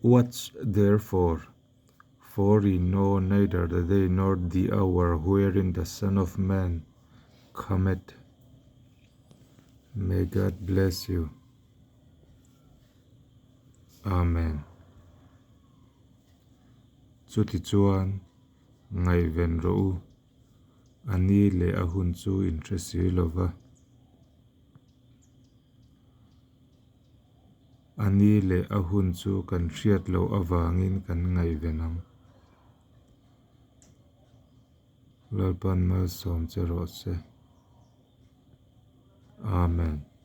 Watch therefore, for ye know neither the day nor the hour wherein the Son of Man cometh. May God bless you. Amen. Chutichuan, ngaihven rawh u, a ni leh a hun chu in hre si lo va. A ni leh a hun chu kan hriat loh avangin kan ngaihven ang. Lalpan malsawm che rawh se. Amen.